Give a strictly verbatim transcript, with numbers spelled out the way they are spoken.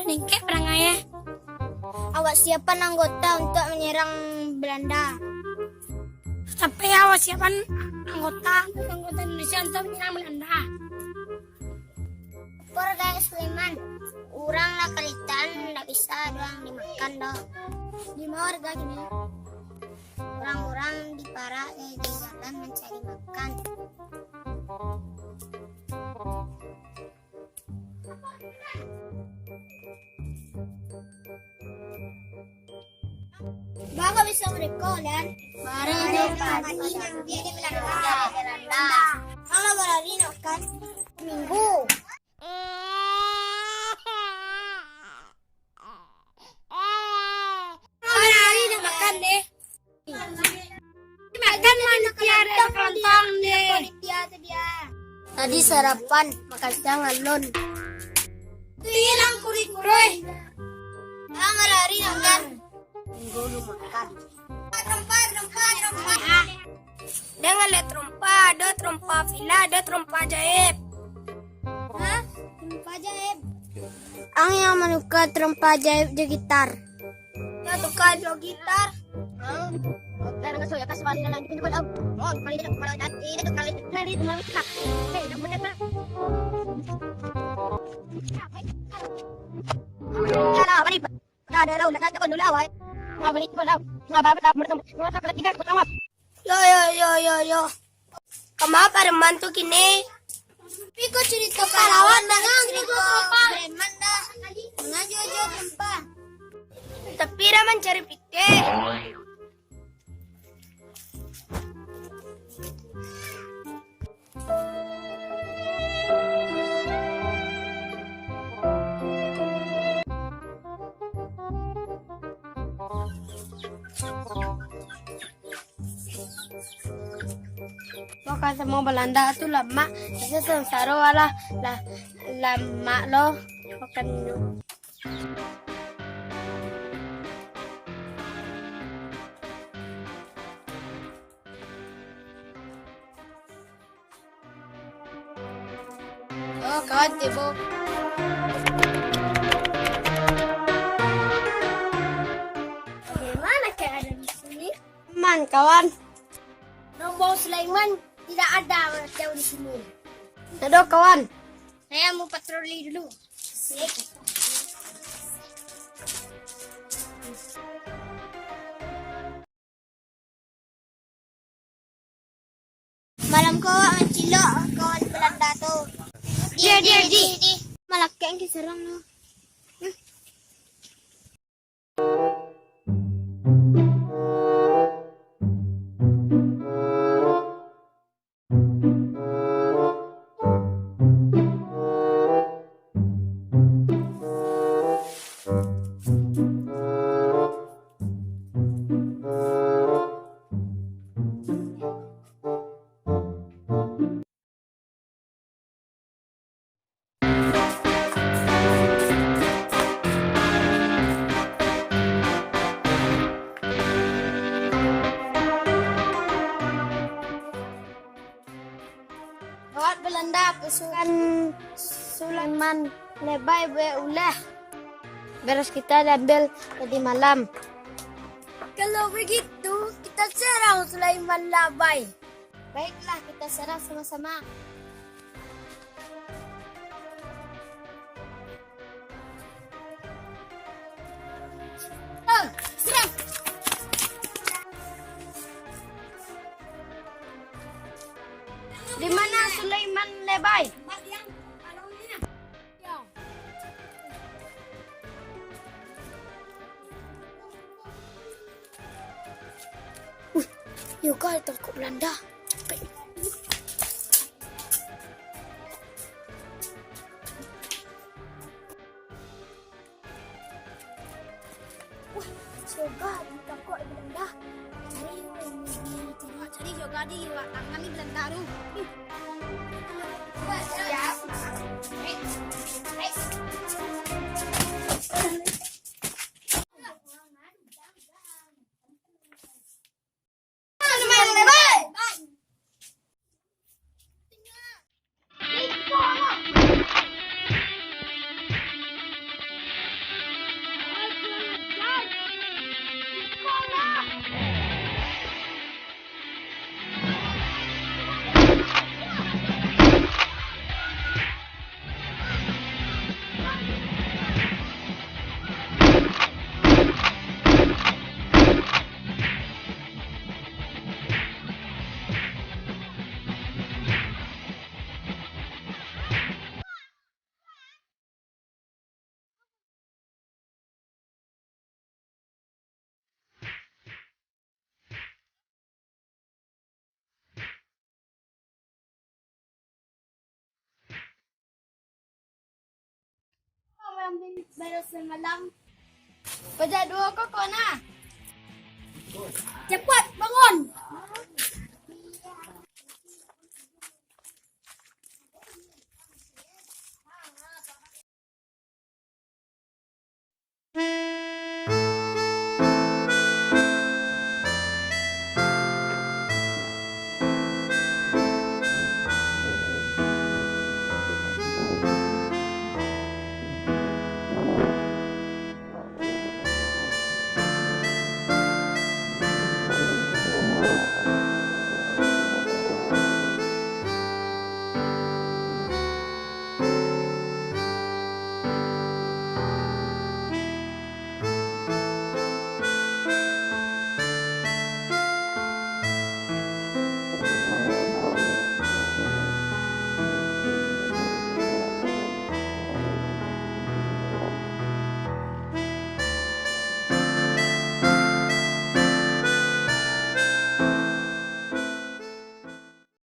Lengkek parangai, eh. Awak siapan anggota untuk manyarang Balanda. Tapi awak siapan anggota, anggota Indonesia untuk manyarang Balanda. Lapor ka Sulaiman, urang lah kalitan, ndak bisa doh dimakan doh. Di ma warga kini? Urang-urang diparak di jalan mancari makan. Baa kok bisa mareko, Lan? Barari pagi nan ambiak di Balanda. Kalau barari nak makan? Minggu. Barari nak makan deh. Makan manusia dek kerontang deh. Tadi sarapan, makan siang alun. Tu ilang kuri-kuri. Ah, marari makan. Minggu lu makan. Trompa, trompa, trompa. Jangan lihat trompa, ado trompa vila, ado trompa ajaib. Hah? Trompa ajaib? Ang yang manukar trompa ajaib jo gitar. Yo, tuka jo gitar. Yo, yo, yo, yo, yo. Kama Pareman tu kini? Tapi ko curito pahlawan, dangan curito preman dah. Dangan juo-juo trompa. Tapi lah mancari pitih. Wah, ka samo Balanda tu lamak, bisa sansaro lah, lah, lamak lo makan. Oh, kawan tibo. Bagaimana keadaan di sini? Aman, kawan. Rombongan Sulaiman tidak ada jauh di sini. Tidak ada, kawan. Saya mau patroli dulu. Sip. Malam ko awak mancilok kawan Balanda tu. Di, di, di, di. Malakek ang kisarang tu. Kawan Balanda, pasukan Sulaiman Lebai buek ulah. Beras kita diambil tadi malam. Kalau begitu, kita serang Sulaiman Lebai. Baiklah, kita serang sama-sama. Oh, serang! Di mana Sulaiman Lebai? Wih, iyo ka ditangkok Balanda. Capek. Wah, Shoga ditangkok Balanda. Cari, cari Shoga di tangan ni Balanda tu. Baru semalam. Pajak duo kok, nak. Cepat bangun.